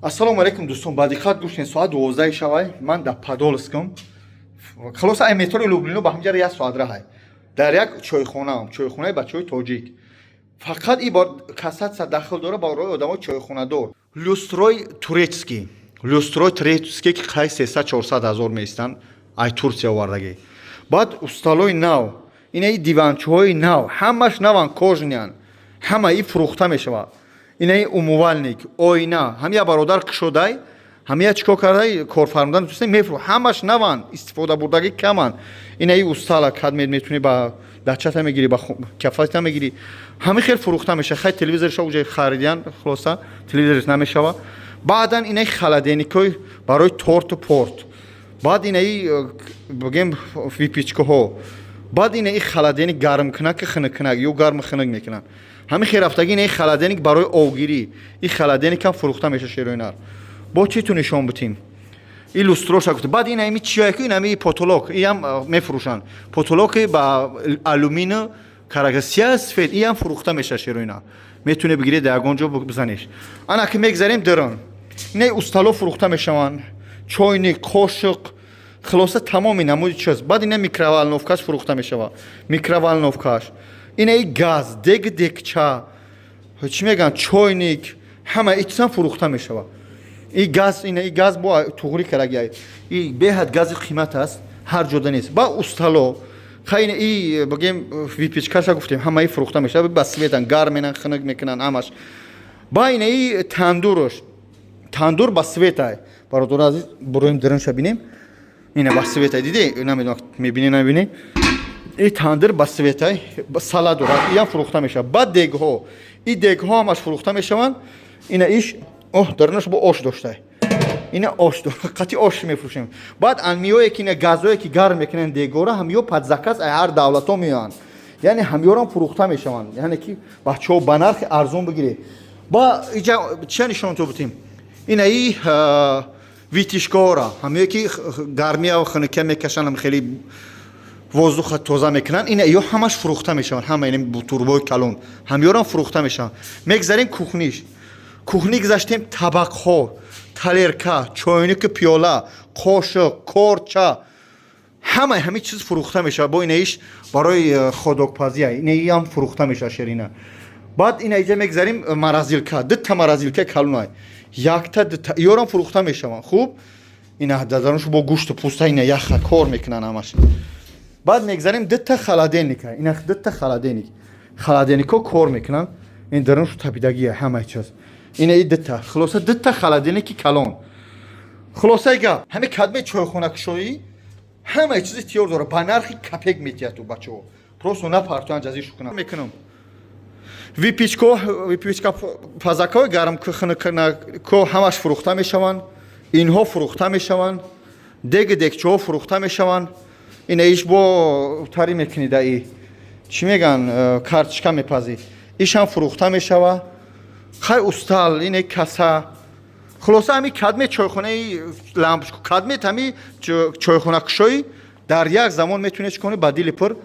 Ассалому алайкум, дӯстон, ба диққат гӯш кунед. Соат 12 шавай, ман дар Подольскам. Хулоса, ай метрои Люблино ба ҳамҷара як соат раҳай. Дар як чойхонаам, чойхонаи бачаҳои тоҷик. Фақат и бор касатса дахл дора барои одамои чойхонадор. Люстрои турецкий. Люстрои турецкий, ки қай 300-400 ҳазор меистанд, ай Турсия овардагӣ. Баъд усталои нав, инаи диванчаҳои нав, ҳамаш наван, кожаный ан. Ҳама и фурӯхта мешавад. Инаи умывальник, оина, ҳамия бародар кушодай, ҳамия чӣ кор кардай, корфармудан туста мефурӯ, ҳамаш наван, истифода бурдагӣ каман. Инаи устала кадмед метунӣ, ба дачата мегирӣ, ба кафата мегирӣ. Ҳами хел фурӯхта мешавад. Хай, телевизорша уҷа харидиян, хулоса, телевизорш намешава. Баъдан инаи холодильник ҳои барои торту порт. Баъд инаи бигем выпечка ҳо. Баъд инаи холодильник гармкунак, хунуккунак, ё гарму хунук мекунанд. Ҳамин хел рафтагӣ, инаи холодильник барои овгирӣ. Ин холодильник ҳам фурӯхта мешавад, шероинар. Бо чӣ ту нишон бутим? И люстроша гуфт. Баъд ин ами чия ки ин ами потолок, иам мефурӯшанд. Потолок и ба алюминий карага сия сфед, иам фурӯхта мешавад, шероина. Метуне бигиред, дар ягон ҷо бизанеш. Ана ки мегзарем дерон. Инаи устало фурӯхта мешаванд. Чойник, қошиқ, хулоса, тамоми намуди чиз. Баъд ина микроволновка ш фурӯхта мешавад. Микроволновка ш. Инаи газ, дег, дегча, чӣ мегӯянд, чойник, ҳама и чизам фурӯхта мешавад. И газ, ина и газ бо туғрӣ карагиай. И беҳад гази қимат аст, ҳар ҷода нест. Ба устало, хай, ина и бигем выпечка ша гуфтем, ҳамаи фурӯхта мешавад, ба свет ан, гарм менан, хунук мекунанд ҳамаш. Ба инаи тандурош, тандур ба свет ай. Бародари азиз, буроем диринша бинем. Ина ба свет ай, диди? Намедонам, мебинӣ, намебинӣ. И тандир ба свет ай, сала дорад, иам фурӯхта мешавад. Баъд дегҳо, и дегҳо ҳамаш фурӯхта мешаванд. Ина иш, оҳ, дарунаш бо ош доштай. Ина ош қати ош мефурӯшем. Баъд анмиёе ки ина газое ки гарм мекунанд дегора, ҳамиё под заказ ай ҳар давлатҳо меоянд, яъне ҳамиёрам фурӯхта мешаванд, яъне ки бачаҳо ба нархи арзон бигиред. Ба иҷа чия нишон то бутем? Инаи вытяжка ора, ҳамиё ки гармия хунукия мекашанд, хеле воздух а тоза мекунанд, ина ё ҳамаш фурӯхта мешаванд. Ҳама ин турбои калон ҳамиёрам фурӯхта мешаванд. Мегзарем кухня ш. Кухня гузаштем, табақҳо, тарелка, чойнику пиёла, қошиқ, корча, ҳамаи ҳамин чиз фурӯхта мешавад. Бо инаиш барои ходокпазия, инаиам фурӯхта мешавад, шерина. Баъд ина иҷа мегзарем, морозилка, дута морозилка калонай, якта, дута, иёрам фурӯхта мешаванд. Хуб, ина дарунаш бо гӯшту пӯста, ина яха кор мекунанд ҳамаш. Баъд мегзарем, дута холодильник а, ина дута холодильник, холодильник ҳо кор мекунанд, ин дарунаш тапидагия, ҳамаи чиз. Ина и дута, хулоса, дута холодильник и калон. Хулосаи гап, ҳами кадме чойхонакушоӣ, ҳамаи чизи тиёр дора, ба нархи копейка метиҳад. Ту бачаҳо просто напартоян, ҷазишу кунам мекунам. Выпечка, выпечка пазакҳои гарм хунукко ҳамаш фурӯхта мешаванд. Инҳо фурӯхта мешаванд, деги дегчаҳо фурӯхта мешаванд. Ина иш бо тари мекунӣ, даи чӣ меган, карточка мепазӣ, ишам фурӯхта мешава. Хай, устал, ине каса, хулоса, ҳами кадме чойхонаи лампочку, кадмет ҳами чойхонакушоӣ, дар як замон метавонед чӣ кунед, ба дили пур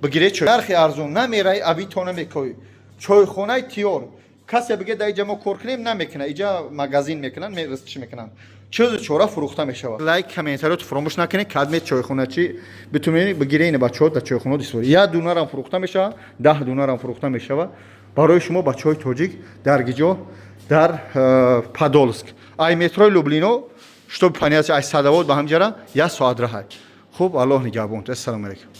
бигиред чой, нархи арзон намераи, авито намекоӣ. Чойхонаи тиёр, касе биге дар иҷа мо кор кунем, намекунад, иҷа магазин мекунанд, чӣ мекунанд, чизу чора фурӯхта мешавад. Лайк, комментариёт фуромӯш накунед. Кадмет чойхоначи битунед бигире, ина бачаҳо дар чойхона истифода. Як дунарам фурӯхта мешавад, 10 дунарам фурӯхта мешавад барои шумо, бачаҳои тоҷик, дар гиҷо, дар Подолск, ай метрои Люблино, чтобы понять, ай Садовод ба ҳамҷара як соат раҳай. Хуб, Аллоҳ нигаҳбон. Ассалому алайкум.